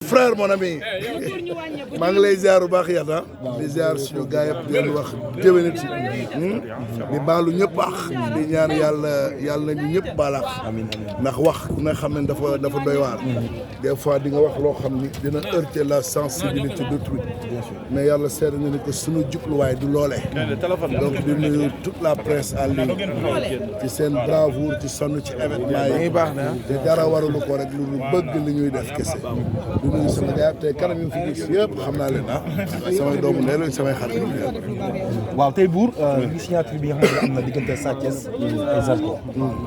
frère mon ami maa ngi lay ziar bu baax yàlla di ziar suñu gars yëpp di leen wax déwénati di baalu ñëpp ax di ñaan yàlla nañu ñëpp baalaax ndax wax ku nga xam ne dafa doy waar des fois di nga wax loo xam ni dina heurter la sensibilité d'autrui mais yàlla seetlu na ni que suñu jubluwaay du loolee donc di nuyu toute la presse en ligne ci seen bravoure ci sonn ci événement yi te dara waralu ko rek lu bëgg li ñuy def kese di nuyu sama gars tey kanam yi fi gis yëpp xam naa leen samay doomu ndey lañ samay xarit. waaw tey buur gis signature bi nga xam ne am na diggante Sa Thiès et Zarko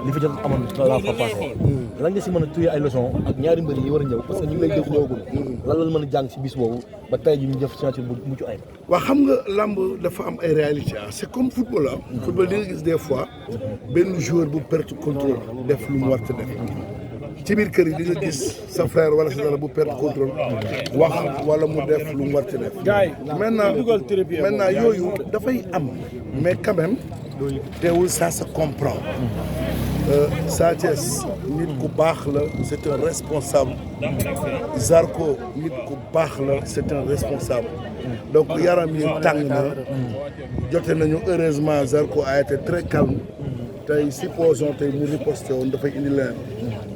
li fi jot amoon la fois passée lan nga si mën a tuyee ay leçons ak ñaari mbër yi war a ñëw parce que ñu ngi lay dégloogul lan la mën a jàng si bis boobu ba tey ji ñu def signature bu mucc ayib. waaw xam nga lamb dafa am ay réalité c'est comme football football di nga gis des fois benn joueur bu perte contrôle def lu mu war a def ci biir kër yi di nga gis sa frère wala sa dara bu perte contrôle wax wala mu def lu mu war a def maintenant yooyu dafay am mais quand même teewul ça se comprend. Sa Thiès nit ku baax la c'est un responsable Zarko nit ku baax la c'est un responsable donc yaram yi tàng na jote nañu heureusement Zarko a été très calme tey supposons tey mu riposté woon dafay indi leen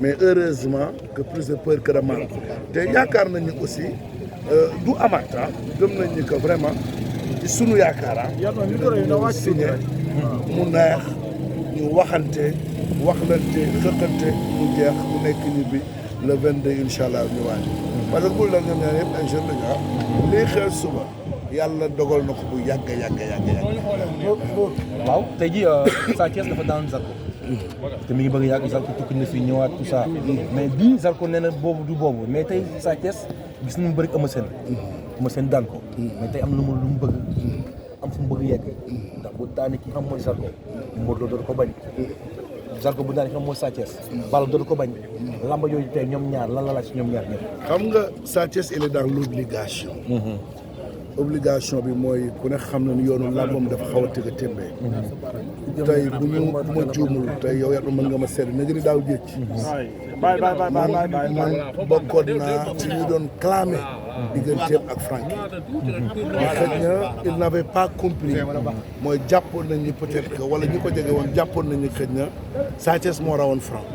mais heureusement que plus de peur que de mal te yaakaar nañu aussi du amaat gëm nañ ni que vraiment ci sunu yaakaar ñu signé mu neex ñu waxante xëqante mu jeex mu nekk ni bi le 22 incha allah ñu waaj parce que bul la ñoom ñaar yëpp ay jeunes la ñu lii xew suba yàlla dogal na ko bu yàgg. waaw tey jii Sa Thiès dafa daan Zarko te mi ngi bëgg yàgg Zarko tukki na fi ñëwaat tout ça mais bii Zarko nee na boobu du boobu mais tey Sa Thiès gis nañu bëri Eumeu Sène daan ko mais tey am na lu mu bëgg am fu mu bëgg yegg ndax bu daane ki xam mooy Zarko Modou Lô dootu ko bañ Zarko bu daane ki xam mooy Sa Thiès Balla dootu ko bañ lamba yooyu tey ñoom ñaar lan la laaj si ñoom ñaar ñëpp xam nga Sa Thiès il est dans l'obligation obligation bi mooy ku ne xam na ni yoonu làmbam dafa xaw a tëgg a témbee tey bu ma juumul tey yow yàlla mën nga ma seetlu na gën a daaw jécc man bokkoon naa ci ñu doon clamé digganteem ak Frank mais xëy na il n'avait pas compris mooy jàppoon nañ ni peut-être que wala ñi ko jege woon jàppoon nañ ni xëy na Sa Thiès moo rawoon Frank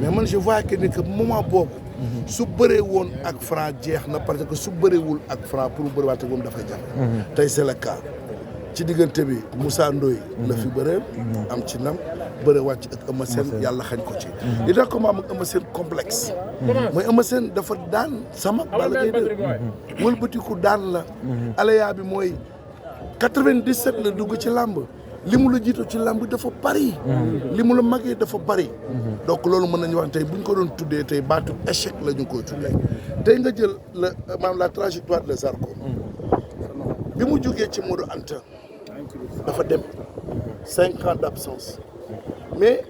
mais man je vois que ni que moment boobu su bëree woon ak Franc jeex na parce que su bëreewul ak Franc pour bëriwaat ak moom dafay jafe. tey c'est le cas ci diggante bi Moussa Ndoye la fi bëreel am ci ndam bëreewaat ci ak Eumeu Sène yàlla xañ ko ci. li tax ko ma am ak Eumeu Sène complexe. mooy Eumeu Sène dafa daan sama Balla Gaye 2 wëlbatiku daan la. alaya bi mooy 97 la dugg ci làmb. li mu la jiitu ci làmb dafa bari. li mu la màggee dafa bari. donc loolu mën nañu wax tey bu ñu ko doon tuddee tey baatu échec la ñu koy tuddee tey nga jël la trajectoire de Zarko bi mu jógee ci Modou Anta dafa dem 5 ans d'absence mais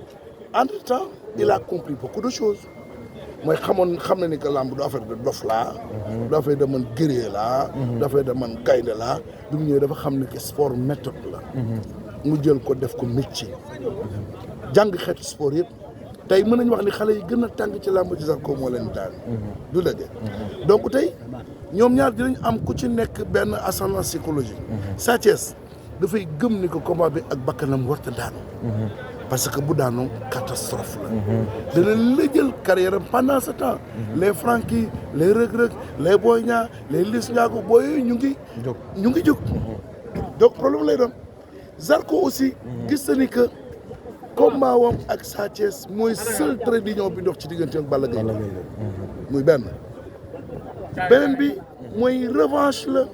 entre-temps il a compris beaucoup de choses mooy xam na ni que làmb du affaire de dof laa. du affaire de man guerrier laa. du affaire de man gaynde laa bi mu ñëwee dafa xam ni que sport méthode la. mu jël ko def ko métier jàng xeetu sport yëpp tey mën nañu wax ni xale yi gën a tàng ci làmb ci Zarko moo leen daan du dëgg donc tey ñoom ñaar dinañ am ku ci nekk benn ascendant psychologique Sa Thiès dafay gëm ni ko combat bi ak bakkanam warta daanu parce que bu daanu catastrophe la dana lëjël carrière am pendant ce temps les Franky les Reug Reug les Boy Niang les Liss Ndiago booy yooyu ñu ngi jóg donc problème lay doon Zarko aussi gis na ni que combat wam ak Sa Thiès mooy seul trait d'union bi dox ci diggante ak Balla Gaye muy benn bi mooy revanche la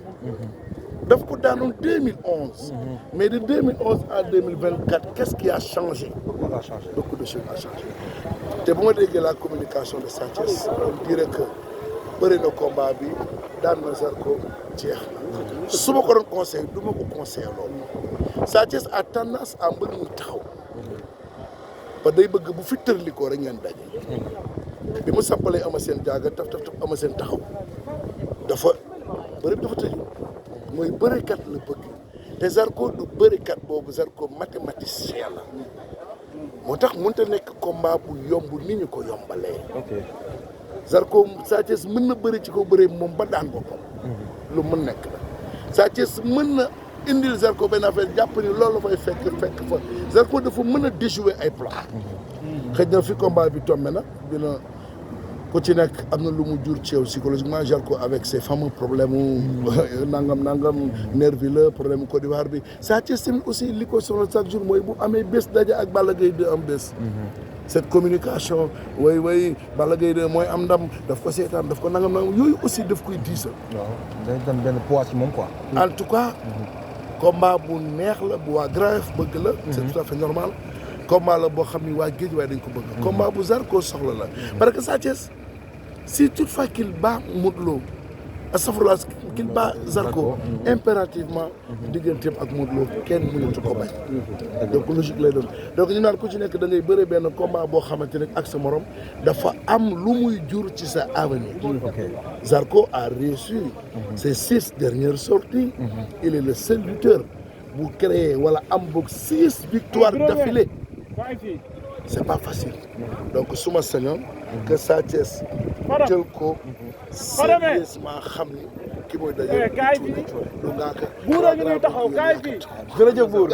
daf ko daanoon 2011 mais de 2011 à 2024 qu'est-ce qui a changé beaucoup de choses a changé te bu ma déggee la communication de Sa Thiès on dirait que bëri na combat bi daan na Zarko jeex na su ma ko doon conseil du ma ko conseillé loolu Sa Thiès a tendance à mbër muy taxaw ba day bëgg bu fi tërli ko rek ngeen daje bi mu sampalee Eumeu Sène jaaga taf Eumeu Sène taxaw dafa bëri dafa tëju mooy bërikat la bëgg te Zarko du bërikat boobu Zarko mathématicien la moo tax mënut a nekk combat bu yomb ni ñu ko yombalee Zarko Sa Thiès mën na bëri ci ko bëree moom ba daan boppam. lu mën nekk la Sa Thiès mën na indil Zarko benn affaire jàpp ni loolu la fay fekk fa Zarko dafa mën a déjouer ay plans. xëy na fi combat bi tombé nag dina ku ci nekk am na lu mu jur ci yow psychologiquement Zarko avec ses fameux problèmes nangam nervi la problème Côte d'Ivoire bi Sa Thiès tamit aussi li ko sonal chaque jour mooy bu amee bés daje ak Balla Gaye 2 am bés. cette communication way Balla Gaye 2 mooy am ndam daf ko seetaan daf ko nangam yooyu aussi daf koy diisal. waaw day doon benn poids ci moom quoi. en tout cas. combat bu neex la bu waa Grand Yoff bëgg la. c'est tout à fait normal. combat la boo xam ni waa géej waaye dañ ko bëgg. combat bu Zarko soxla la. parce que Sa Thiès si toutefois qu'il bat Modou Lo astafurlah qu'il bat Zarko impérativement digganteem ak Modou Lo kenn mënatu ko bañ. donc logique lay doon donc ñu naan ku ci nekk da ngay bëre benn combat boo xamante ne ak sa morom dafa am lu muy jur ci sa avenir. Zarko a réussi ses 6 dernières sorties. il est le seul lutteur bu créé wala am boog 6 victoires d'affilée. c'est pas facile donc su ma sañoon que Sa Thiès jël ko sérieusement xam ni ki mooy daje lu ngaaka buur a ngi taxaw kaay fii jërëjëf buur